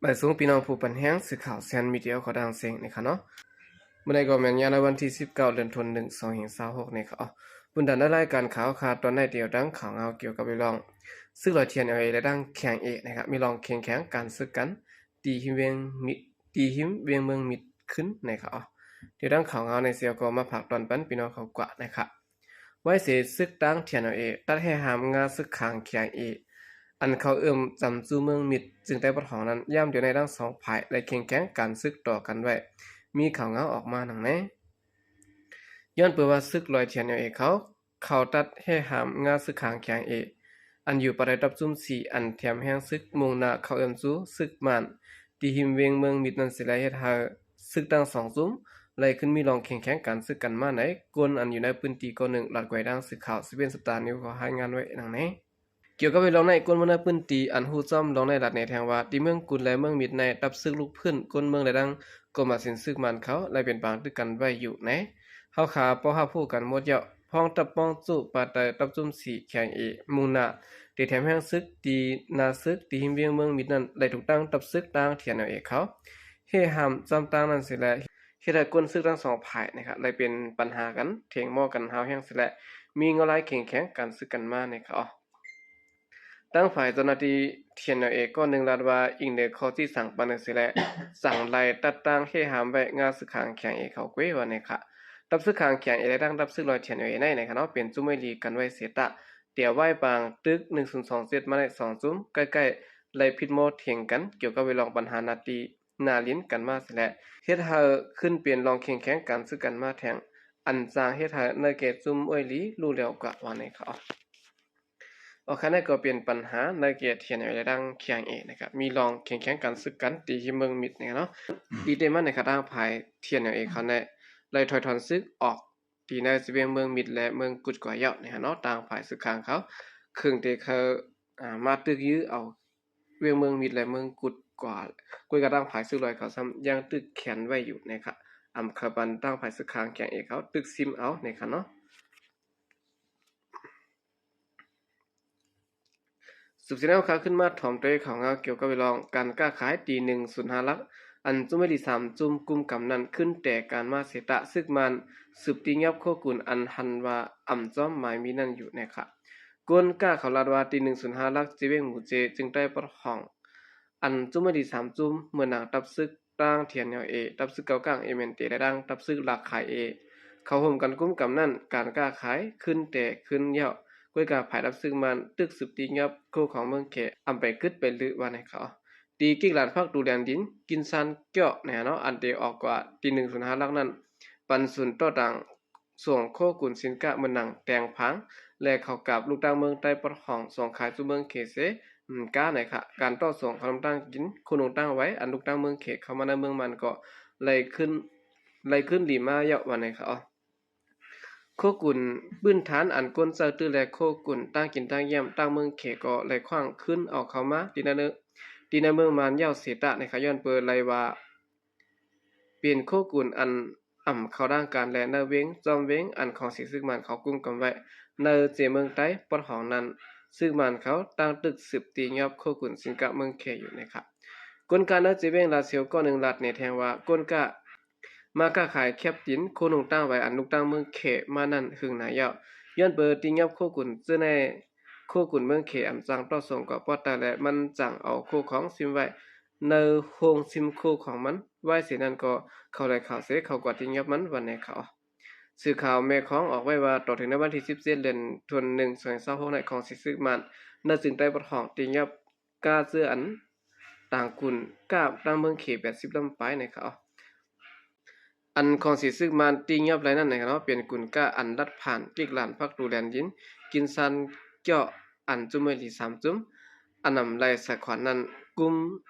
ບາຍສວງພີ່ນ້ອງຜູ້ປັນແຮງ ສື່ຂ່າວແຊນມີເດຍຂອງຕ່າງເຊງນີ້ຄະເນາະ. ມື້ໃດກໍແມ່ນຍາມໃນວັນທີສິບເກົ້າ ເດືອນທວນໜຶ່ງ ສອງພັນຊາວຫົກນີ້ຄະ. ເອົາ ບຸນດານລາຍການຂ່າວຄາ ຕອນໃນດຽວດັ່ງຂ່າວງາວກ່ຽວກັບເລື່ອງ ສຶກລອຍ ທີເອັນແອລເອ ແລະ ດັ່ງ ເຄໄອເອ ນະຄະ ມີລອງແຂ່ງແຂ່ງການສຶກກັນ ທີ່ຫິມວຽງມິດ ທີ່ຫິມວຽງເມືອງມິດຂຶ້ນນະຄະ. ເອົາ ດຽວດັ່ງຂ່າວງາວໃນເຊວກໍມາຝາກຕອນປັນພີ່ນ້ອງເຂົາກວ່ານະຄະ. ໄວເສ ຊຶກຕັ້ງ ທີເອັນແອລເອ ຕັດແຮ່ຫ້າມງາຊຶກຂ້າງ ເຄໄອເອ ອັນເຂົາເອື້ອມຈຳຈຸເມືອງມິດ ເຊິ່ງໃຕ້ປະທ້ອງນັ້ນ ຍາມດຽວໃນທັງສອງຝ່າຍໄດ້ແຂ່ງແຂ່ງການຊຶກຕໍ່ກັນໄວ້ ມີຂ່າວງາວອອກມາດັ່ງໃນ. ຍ້ອນເປີວ່າຊຶກລອຍ ທີເອັນແອລເອ ເຂົາ ເຂົາຕັດແຮ່ຫ້າມງາຊຶກຂ້າງ ເຄໄອເອ ອັນຢູ່ປາກໃຕ້ຕັບຈຸ້ມສີ່ ອັນແຖມແຮງຊຶກມຸ່ງໜ້າເຂົ້າເອື້ອມສູ່ຊຶກມ້ານ ທີ່ຫິມວຽງເມືອງມິດນັ້ນເສຍ ແລະ ເຮັດໃຫ້ຊຶກທັງສອງຈຸ້ມໄລ່ຂຶ້ນມີລອງແຂ່ງແຂ່ງການຊຶກກັນມາໃນ ຄົນອັນຢູ່ໃນພື້ນທີ່ຄົນໜຶ່ງ ລັດແກ້ວໃຫ້ທາງສື່ຂ່າວ ເຊເວັນສະຕານິວສ໌ ເຂົາລາຍງານໄວ້ດັ່ງໃນ. ກ່ຽວກັບເລື່ອງໃນ ຄົນເມືອງໃນພື້ນທີ່ອັນຮູ້ຈ້ອມລອງໃນລັດແນແທງວ່າ ທີ່ເມືອງກຸດ ແລະ ເມືອງມິດໃນ ຕັບຊຶກລຸກຟື້ນ ຄົນເມືອງ ແລະ ດັ່ງກົມອາຊີນຊຶກມ້ານເຂົາ ໄດ້ເປັນປາງຕຶກກັນໄວ້ຢູ່ໃນ ເຮົາຄາພໍຮັບຮູ້ກັນໝົດແລ້ວ ພ້ອມຕັບປ້ອງໂຈປາກໃຕ້ຕັບຈຸ້ມສີ່ ເຄໄອເອ ມຸ່ງໜ້າທີ່ແຖມແຮງຊຶກ ທີ່ໜ້າຊຶກ ທີ່ຫິມວຽງເມືອງມິດນັ້ນ ໄດ້ຖືກຕັ້ງຕັບຊຶກທາງ ທີເອັນແອລເອ ເຂົາ ເຮຫ້າມຈຳຕັ້ງນັ້ນເສຍ ແລະ ເຮັດໃຫ້ຄົນຊຶກທັງສອງຝ່າຍນະຄະ ໄດ້ເປັນປັນຫາກັນ ຖຽງມໍກັນຮ້າວແຮງເສຍ ແລະ ມີເຫງົາລາຍແຂ່ງແຂ່ງການຊຶກກັນມານະຄະ. ທາງຝ່າຍເຈົ້າໜ້າທີ່ ທີເອັນແອລເອ ກ້ອນໜຶ່ງລາດວ່າ ອີງເໜືອຂໍ້ຊີ້ສັ່ງປານນັ້ນເສຍ ແລະ ສັ່ງໄລ່ຕັດຕັ້ງເຮຫ້າມໄວ້ງາຊຶກຂ້າງ ເຄໄອເອ ເຂົາເກວ່ານະຄະ. ຕັບຊຶກຂ້າງ ເຄໄອເອ ແລະ ທັງຕັບຊຶກລອຍ ທີເອັນແອລເອ ໃນນະຄະເນາະ ເປັນຈຸ້ມໄວລີກັນໄວ້ເສຍຕະ ແຕ່ໄວ້ປາງຕຶກໜຶ່ງສູນສອງເຈັດມາໄດ້ສອງຈຸ້ມ ໃກ້ໆໄລ່ຜິດມໍຖຽງກັນ ກ່ຽວກັບເລື່ອງບັນຫາໜ້າທີ່ ໜ້າດິນກັນມາເສຍ ແລະ ເຮັດໃຫ້ຂຶ້ນເປັນລອງແຂ່ງແຂ່ງການຊຶກກັນມາແທນ ອັນຈັ່ງເຮັດໃຫ້ໃນເຂດຈຸ້ມອ້ວຍຫຼີຮູ້ແລ້ວກວ່າ ວ່າໃນຂ່າວ. ໂອເຄ ນັ້ນກໍເປັນບັນຫາໃນເຂດ ທີເອັນແອລເອ ແລະ ດັ່ງ ເຄໄອເອ ນະຄະ ມີລອງແຂ່ງແຂ່ງການຊຶກກັນທີ່ເມືອງມິດນະຄະເນາະ. ອີກແຕ່ມັນນະຄະ ທາງຝ່າຍ ທີເອັນແອລເອ ເຂົາໄດ້ ໄດ້ຖອຍຖອນຊຶກອອກ ທີ່ໃນເຊວຽງເມືອງມິດ ແລະ ເມືອງກຸດກວ່າແລ້ວນະຄະເນາະ. ທາງຝ່າຍຊຶກຂ້າງເຂົາ ເຄິ່ງແຕ່ເຂົາ ອາ ມາຕຶກຢື້ເອົາວຽງເມືອງມິດ ແລະ ເມືອງກຸດກວ່າ ກວຍກະທາງຝ່າຍຊຶກລອຍເຂົາຊ້ຳຍັງຕຶກແຂນໄວ້ຢູ່ນະຄະ. ອຳເຂົາປັນທາງຝ່າຍຊຶກຂ້າງ ເຄໄອເອ ເຂົາຕຶກຊິມເອົານະຄະເນາະ. ສືບສຽນເອົາຂ່າວຂຶ້ນມາຖອມໂຕເອງ ຂ່າວງາວກ່ຽວກັບເລື່ອງການຄ້າຂາຍ ຕີໜຶ່ງສູນຫ້າຫຼັກ ອັນຈຸ້ມໄວລີສາມຈຸ້ມກຸມກຳນັ້ນ ຂຶ້ນແຕ່ການມາເສຍຕະ ຊຶກມ້ານສືບຕີຫຍັບໂຄກຸນ ອັນຫັນວ່າອຳຈອມໝາຍມີນັ້ນຢູ່ນະຄະ. ກົນກ້າເຂົາລາດວ່າ ຕີໜຶ່ງສູນຫ້າຫຼັກ ເຈວຽງໝູເຈ ຈຶ່ງໄດ້ປະທ້ອງ ອັນຈຸ້ມໄວລີສາມຈຸ້ມ ເມື່ອນາງຕັບຊຶກ ຕັ້ງ ທີເອັນແອລເອ ຕັບຊຶກເກົາກາງ ເອເອັມເອັນທີ ແລະ ດັ່ງຕັບຊຶກຫຼັກຂາຍເອ ເຂົາຮ່ວມກັນກຸມກຳນັ້ນ ການຄ້າຂາຍຂຶ້ນແຕ່ຂຶ້ນແລ້ວ ກວຍກະຝ່າຍຕັບຊຶກມ້ານຕຶກສືບຕີຫຍັບໂຄຂອງເມືອງເຂ ອຳໄປກຶດໄປລື້ວ່າໃນຂ່າວ. ຕີກິກຫຼານພັກຕູແລນດິນ ກິນຊານເກາະ ແນ່ເນາະ ອັນເຕອອກກວ່າ ຕີໜຶ່ງສູນຫ້າຫຼັກນັ້ນ ປັນສູນຕໍ່ຕາງ ສວງໂຄກຸນສິນກະ ເໝືອນໜັງແຕງຜາງ ແລະ ເຂົາກາບ ລູກຕັ້ງເມືອງໃຕ້ປະທ້ອງ ສວງຂາຍສູ່ເມືອງເຂເສ ອືມ ກາໃນຂະ ການຕໍ່ສວງຂະໜົມຕັ້ງກິນ ໂຄນຸ່ງຕັ້ງໄວ້ ອັນລູກຕັ້ງເມືອງເຂເຂົ້າມາໃນເມືອງມັນກໍໄລ່ຂຶ້ນ ໄລ່ຂຶ້ນດີມາແລ້ວວ່າໃນຂະ. ໂຄກຸນພື້ນຖານ ອັນກົນເຈົ້າຕື້ ແລະ ໂຄກຸນຕັ້ງກິນຕັ້ງຢ້ຽມ ຕັ້ງເມືອງເຂກໍໄລ່ຂວ້າງຄືນເອົາເຂົ້າມາ ທີ່ໃນ ທີ່ໃນເມືອງມານແລ້ວເສຍຕະໃນຂະ ຍ້ອນເປີໄລ່ວ່າ ເປັນໂຄກຸນອັນອຳເຂົ້າດ້ານການ ແລະ ໃນເວງ ຈອມເວງ ອັນຂອງສີຊຶກມ້ານເຂົາກຸມກຳໄວ້ ໃນເຈເມືອງໃຕ້ປອດຫອງນັ້ນ ຊຶກມ້ານເຂົາຕັ້ງຕຶກສືບຕີຫຍັບໂຄກຸນສິນກະເມືອງເຂຢູ່ໃນຂະ. ກົນກາໃນເຈເວງລາຊຽວ ກໍໜຶ່ງລັດແນແທງວ່າ ກົນກາມາຄ້າຂາຍແຄບຕິນ ໂຄນຸ່ງຕັ້ງໄວ້ ອັນລູກຕັ້ງເມືອງເຂມານັ້ນຫຶງນານແລ້ວ ຍ້ອນເປີຕີຫຍັບໂຄກຸນ ເຈີໃນໂຄກຸນເມືອງເຂອຳຈັ່ງຕໍ່ສົ່ງກວ່າປອດຕາ ແລະ ມັນຈັ່ງເອົາໂຄຂອງຊິມໄວ້ ໃນໂຮງຊິມໂຄຂອງມັນ ໄວ້ເສຍນັ້ນກໍເຂົາໄລ່ເຂົ້າເສ ເຂົາກວາດຕິງຫຍັບມັນ ວ່າແນວເຂົາ. ສື່ຂ່າວແມ່ຂອງອອກໄວ້ວ່າ ຕໍ່ເຖິງໃນວັນທີສິບເຈັດ ເດືອນທວນໜຶ່ງ ສອງພັນຊາວຫົກ ໃນຂອງສີຊຶກມ້ານ ໃນຈຶ່ງໄດ້ປະທ້ອງຕິງຫຍັບກ້າເຈື່ອອັນຕ່າງກຸນກ້າຕັ້ງເມືອງເຂ ແປດສິບລຳປາຍໃນເຂົາ. ອັນຂອງສີຊຶກມ້ານຕິງຫຍັບໄລ່ນັ້ນໃນເນາະ ເປັນກຸນກ້າອັນລັດຜ່ານ ກິກຫຼານພັກຕູແລນດິນ ກິນຊານເກາະ ອັນຈຸ້ມໄວລີສາມຈຸ້ມ ອັນນຳໄລ່ສະຂອນນັ້ນ ກຸມ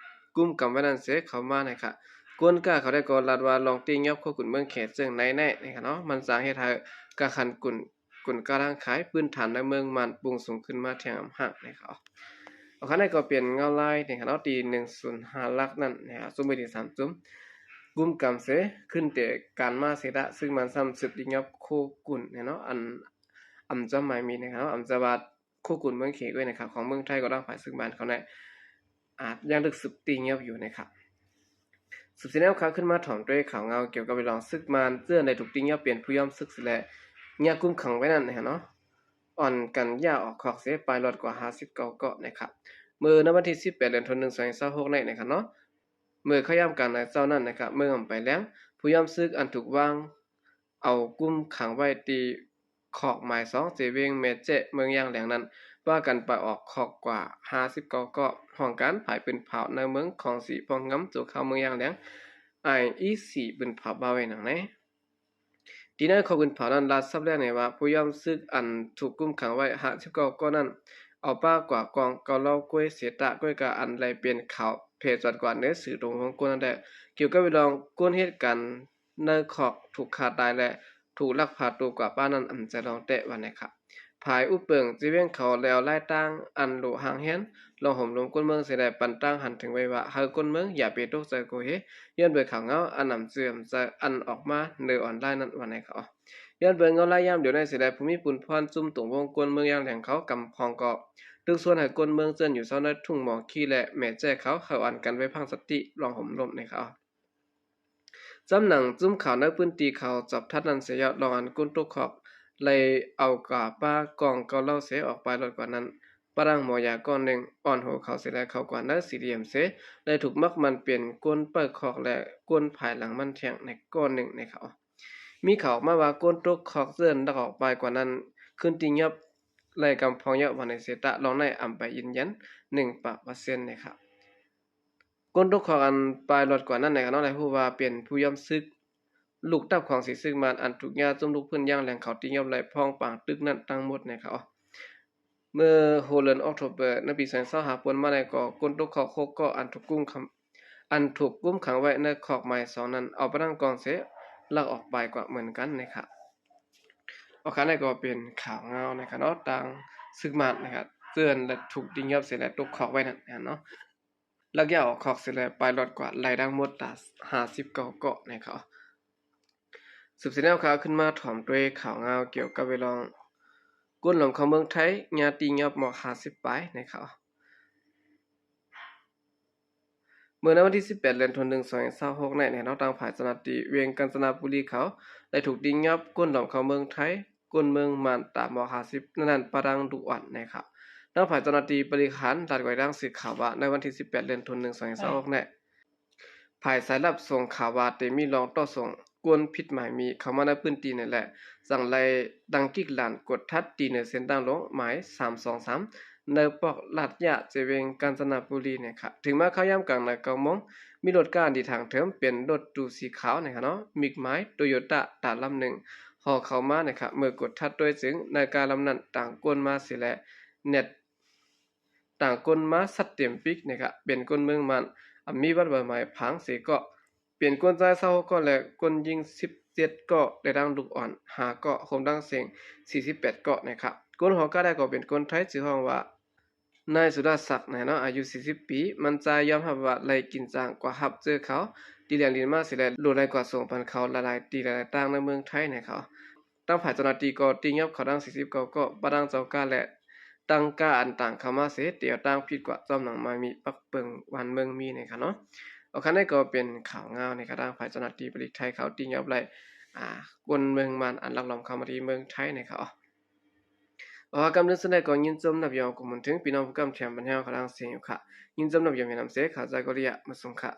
ກຸມກຳໄວ້ນັ້ນເສ ເຂົ້າມາໃນຂະ. ກົນກ້າເຂົາໄດ້ກໍລາດວ່າ ລອງຕິງຫຍັບໂຄກຸນເມືອງເຂເຊິ່ງໃນແນ່ໃນຂະເນາະ ມັນຈະເຮັດໃຫ້ການຂັນກຸນ ກົນກາທາງຂາຍພື້ນຖານໃນເມືອງມ່ານປຸງສູງຂຶ້ນມາແທງອຳຫາກໃນຂະ. ໂອເຄ ນັ້ນກໍເປັນເງົາລາຍໃນຂະເນາະ ຕີໜຶ່ງສູນຫ້າຫຼັກນັ້ນນະ ຊຸມເບທີສາມຈຸ້ມ ກຸມກຳເສ ຂຶ້ນແຕ່ການມາເສດະ ຊຶ່ງມັນຊ້ຳສືບຕິງຫຍັບໂຄກຸນແນ່ເນາະ ອັນ ອຳຈອມໝາຍມີໃນຂະເນາະ ອຳຈະວ່າ ໂຄກຸນເມືອງເຂເອີຍນະຄະ ຂອງເມືອງໄທກໍດ້າງຝ່າຍຊຶກມ້ານເຂົາແນ່ ອາດຍັງຖືກສືບຕີງຍົບຢູ່ນະຄັບ. ສືບສຽນແນວຂ່າວຂຶ້ນມາຖອມດ້ວຍຂ່າວງາວກ່ຽວກັບເລື່ອງເລື່ອງສຶກມານ ເຈື່ອນໄດ້ຖືກຕີງຍົບເປັນຜູ້ຍອມສຶກເສຍແລ້ວ ຍາມຄຸມຂັງໄວ້ນັ້ນນະເນາະ ອ່ອນກັນຍ້າຍອອກຄອກເສຍ ປາຍລອດກວ່າຫ້າສິບເກົ້າເກາະນະຄັບ. ເມື່ອໃນວັນທີສິບແປດ ເດືອນ ໜຶ່ງ ສອງພັນຊາວຫົກນີ້ນະຄັບເນາະ ເມື່ອເຂົ້າຍາມກາງໃນເຊົ້ານັ້ນນະຄັບ ເມືອງອຳໄປແລ້ງ ຜູ້ຍອມສຶກອັນຖືກວາງເອົາຄຸມຂັງໄວ້ທີ່ ຄອກໝາຍສອງ ເຈເວັງແມ່ແຈ້ ເມືອງຢາງແຫຼງນັ້ນ ພາກັນໄປອອກຄອກກວ່າຫ້າສິບເກົ້າເກາະ. ຫ້ອງການຝ່າຍປືນເຜົາໃນເມືອງຂອງສີພອງງາມ ໂຈຄາວເມືອງຢາງແຫຼງ ໄອອີຊີ ປືນເຜົາວ່າໄວ້ຫຍັງໃນ ທີ່ໃນຂໍ້ປືນເຜົານັ້ນ ລາວສັບແລ້ງໃນວ່າ ຜູ້ຍອມສຶກອັນຖືກຄຸມຂັງໄວ້ຫ້າສິບເກົ້າເກາະນັ້ນ ເອົາປາກວ່າກ່ອງເກົ້າເຫຼົ່າກ້ວຍເສຍຕະ ກ້ວຍກາອັນໄດ້ເປັນຂ່າວແຜ່ຈອດກວ່າເໜືອສື່ຕົງວົງກົ້ນນັ້ນແຫຼະ. ກ່ຽວກັບເລື່ອງການເຮັດການ ໃນຄອກຖືກຂ້າຕາຍ ແລະ ຖືກລັກພາໂຕກວ່າປານັ້ນ ອຳຈະລອງແຕະວ່າແນວໃດຄັບ. ຝ່າຍອຸບເປິງເຈເວັງເຂົາແລ້ວລາຍຕ່າງອັນຫຼູ່ຫ່າງແຮນ ລອງໂຫມລົມກົ້ນເມືອງເສຍແລ້ວ ປັນຕ່າງຫັນເຖິງໄວ້ວ່າ ໃຫ້ກົ້ນເມືອງຢ່າໄປຕົກໃຈໂກເຮ ຍ້ອນເບິ່ງຂ່າວເງົາອັນອຳເຈື່ອມໃຈ ອັນອອກມາໃນອອນລາຍນັ້ນວ່າແນວໃດຄັບ. ຍ້ອນເບິ່ງເງົາລາຍຍາມດຽວໃນເສຍແລ້ວ ຜູ້ມີປຸນພອນຈຸ້ມຕົງວົງກົ້ນເມືອງຢາງແຫຼງເຂົາ ກຳພອງກໍຕຶກຊວນໃຫ້ກົ້ນເມືອງເຈື່ອນຢູ່ເຊົາໃນທຸ່ງໝໍຄີ ແລະ ແມ່ແຈ້ເຂົາ ໃຫ້ອ່ອນກັນໄວ້ພັງສະຕິ ລອງໂຫມລົມແນວໃດຄັບ. ຈຳໜັງຈຸ້ມຂ່າວໃນພື້ນທີ່ເຂົາຈອບທັດນັ້ນເສຍແລ້ວ ລອງອັນກົ້ນຕົກຄອກໄລ່ເອົາກວ່າປາກ່ອງເກົ້າເຫຼົ່າເສຍອອກໄປລອດກວ່ານັ້ນ ປະດັງໝໍຢາກ້ອນໜຶ່ງ ອ່ອນໂຫເຂົາເສຍແລ້ວ ເຂົ້າກວ່າໃນສີ່ຫຼ່ຽມເສຍ ໄດ້ຖືກມັກມັນເປັນກົ້ນເປີດຄອກ ແລະ ກົ້ນພາຍຫຼັງມັນແທງໃນກ້ອນໜຶ່ງໃນເຂົາ. ມີຂ່າວອອກມາວ່າ ກົ້ນຕົກຄອກເຈື່ອນລັກອອກໄປກວ່ານັ້ນ ຄືນຕີງຍົບ ແລະ ກຳພອງເຍາະວ່າໃນເສຍຕະ ລອງໃນອຳໄປຢືນຢັນໜຶ່ງປາກເປີເຊັນໃນເຂົາ. ກົ້ນຕົກຄອກອັນປາຍລອດກວ່ານັ້ນໃນເຂົາເນາະ ໄດ້ຮູ້ວ່າເປັນຜູ້ຍອມສຶກ ລູກຕັບຂອງສີຊຶກມານ ອັນຖືກຍາຈຸ້ມລູກພື້ນຢ່າງແຫຼງເຂົາຕີງຍົບ ແລະ ພອງປາງຕຶກນັ້ນທັງໝົດໃນເຂົາ. ເມື່ອຫົວເດືອນອອກໂທເບີ ໃນປີສອງພັນຊາວຫ້າ ປົນມາແລ້ວກໍ ກົ້ນຕົກຄອກຫົກເກາະ ອັນຖືກກຸມຂັງ ອັນຖືກກຸມຂັງໄວ້ໃນຄອກໝາຍສອງນັ້ນ ເອົາປະດັງກ່ອງເສຍ ລັກອອກໄປກວ່າເໝືອນກັນໃນເຂົາ. ໂອເຄ ນັ້ນກໍເປັນຂ່າວງາວໃນເຂົາເນາະ ຕ່າງຊຶກມານນະຄັບ ເຈື່ອນ ແລະ ຖືກຕີງຍົບເສຍ ແລະ ຕົກຄອກໄວ້ນັ້ນເນາະ. ລັກຍ້າຍອອກຄອກເສຍແລ້ວ ປາຍລອດກວ່າໄລ່ທັງໝົດຕາຫ້າສິບເກົ້າເກາະໃນເຂົາ. ສືບສຽນແນວຂ່າວຂຶ້ນມາຖອມດ້ວຍຂ່າວງາວກ່ຽວກັບເລື່ອງ ກົ້ນຫຼອມເຂົ້າເມືອງໄທ ຍາຕີງຍົບໝອກຫ້າສິບປາຍໃນເຂົາ. ເມື່ອໃນວັນທີສິບແປດ ເດືອນ ໜຶ່ງ ສອງພັນຊາວຫົກນີ້ນະເນາະ ທາງຝ່າຍເຈົ້າໜ້າທີ່ເວງການຈະນະບູລີເຂົາ ໄດ້ຖືກຕີງຍົບກົ້ນຫຼອມເຂົ້າເມືອງໄທ ກົ້ນເມືອງມານຕາໝອກຫ້າສິບ ໃນນັ້ນປະດັງລູກອ່ອນໃນເຂົາ. ທາງຝ່າຍເຈົ້າໜ້າທີ່ບໍລິຫານລັດໄວ້ດັ່ງສື່ຂ່າວວ່າ ໃນວັນທີສິບແປດ ເດືອນ ໜຶ່ງ ສອງພັນຊາວຫົກນີ້ ຝ່າຍສາຍລັບສົ່ງຂ່າວວ່າໄດ້ມີລອງຕໍ່ສົ່ງ ກ້ນຜິດໝາຍມີເຂົ້າມາໃນພື້ນທີ່ນີ້ແຫຼະ ຈັ່ງໄດ້ຕັ້ງກິກລານກວດທັດທີ່ເໜືອເສັ້ນທາງຫຼວງໝາຍສາມສອງສາມ ໃນປອກລາດຍາ ເຈເວັງການຈະນະບູລີນະຄະ. ເຖິງມາເຂົ້າຍາມກາງໃນເກົ້າໂມງ ມີລົດກາອັນດີທາງເທີມເປັນລົດຕູ້ສີຂາວນະຄະເນາະ ມິກໄມ ໂຕໂຍຕ້າ ຕາລຳໜຶ່ງ ຫໍ່ເຂົ້າມານະຄະ. ເມື່ອກວດທັດຕົວຈິງ ໃນກາລຳນັ້ນຕ່າງກົ້ນມາເສຍແລະ ແນດ ຕ່າງກົ້ນມາຊັດເຕັມປີກນະຄະ ເປັນກົ້ນເມືອງມານ ອາ ມີບັດໃບໝາຍຜັງສີ່ເກາະ ເປັນກົ້ນຊາຍຊາວຫົກເກາະ ແລະ ກົ້ນຍິງສິບເຈັດເກາະ ແລະ ທັງລູກອ່ອນຫ້າເກາະ ຮວມທັງເສັງສີ່ສິບແປດເກາະນະຄະ. ກົ້ນຫໍ່ກາໄດ້ກໍເປັນກົ້ນໄທ ຊື່ຮ້ອງວ່າ ນາຍສຸລະສັກນະເນາະ ອາຍຸສີ່ສິບປີ ມັນຈະຍອມຮັບວ່າໄລ່ກິນຈ້າງກວ່າຮັບເຈີເຂົາ ທີ່ລ້ຽງຫຼິ້ນມາເສຍແລະ ໂລດໄລ່ກວາດສົ່ງປັນເຂົາຫຼາຍໆ ທີ່ຫຼາຍໆຕ່າງໃນເມືອງໄທນະຄະ. ທາງຝ່າຍເຈົ້າໜ້າທີ່ກໍຕີງຍົບເຂົາທັງສີ່ສິບເກົ້າເກາະ ປະດັງເຈົ້າກາ ແລະ ຕັ້ງກາອັນຕ່າງເຂົ້າມາເສຍ ແຕ່ຕ່າງຜິດກວ່າ ຈອມໜັງມາມີປັກເປິງຫວານເມືອງມີນະຄະເນາະ. ໂອເຄ ນັ້ນກໍເປັນຂ່າວງາວນະຄະ ທາງຝ່າຍເຈົ້າໜ້າທີ່ບໍລິໄທເຂົາຕີງຍົບໄລ່ ອາ ກົ້ນເມືອງມານອັນລັກລອມເຂົ້າມາທີ່ເມືອງໄທນະຄະ. ໂອເຄ ກຳເລື່ອງສ່ວນໃດກໍຍິນຊົມນັບຢອງ ຂອບຄຸນເຖິງພີ່ນ້ອງຜູ້ກຳແຖມບັນເຮົາຂະລັງເສຍຢູ່ຄະ ຍິນຊົມນັບຢອງໃຫ້ນຳເສ ຂ້າໃຈກໍລະຍະມາສົ່ງຄະ.